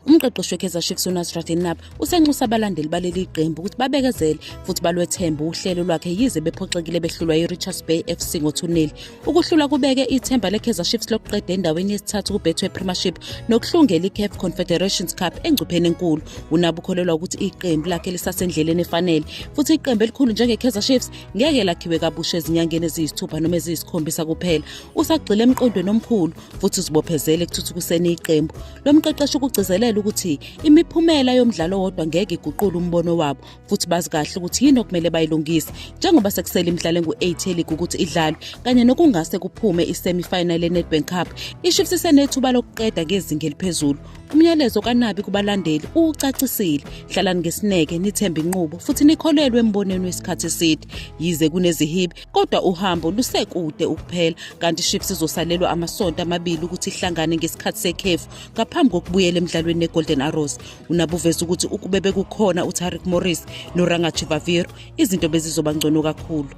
Umqeqeshi weKaizer Chiefs uNasreddine Nabi usenxusa abalandeli baleli qembu ukuthi babekezele futhi balwethembe uhlelo lwakhe yize bephoxekile behlulwa yiRichards Bay FC ngo-2-0. Ukuhlulwa kubeke ithemba leKaizer Chiefs lokuqeda endaweni yesithathu kuBetway Premiership nokuhlungela iCAF Confederations Cup engcupheni enkulu. UNabi ukholelwa ukuthi iqembu lakhe lisasendleleni efanele futhi iqembu elikhulu njengeKaizer Chiefs ngeke lakhiwe kabusha ezinyangeni eziyisithupha noma eziyisikhombisa kuphela. Usagxile emqondweni omkhulu futhi uzibophezele ekuthuthukiseni iqembu. Lo mqeqeshi ukugcizelela ukuthi imiphumela yomdlalo owodwa ngeke iguqule umbono wabo futhi bazi kahle ukuthi yini okumele bayilungise njengoba sekusele imidlalo engu-8 yeligi ukuthi idlalwe kanye nokungase kuphume i-semi-final ye-Nedbank Cup. IChiefs isenethuba lokuqeda ngezinga eliphezulu. Umyalezo kaNabi kubalandeli uwucacisile. Hlalani ngesineke, nithembe inqubo futhi nikholelwe embonweni wesikhathi eside. Yize kunezihibe, kodwa uhambo lusekude ukuphela kanti iChiefs izosalelwa amasonto amabili ukuthi ihlangane ngesikhathi sekhefu ngaphambi kokubuyela emdlalweni neGolden Arrows. UNabi uveze ukuthi ukube bekukhona uTariq Morris noRanga Chivaviro izinto bezizoba ngcono kakhulu.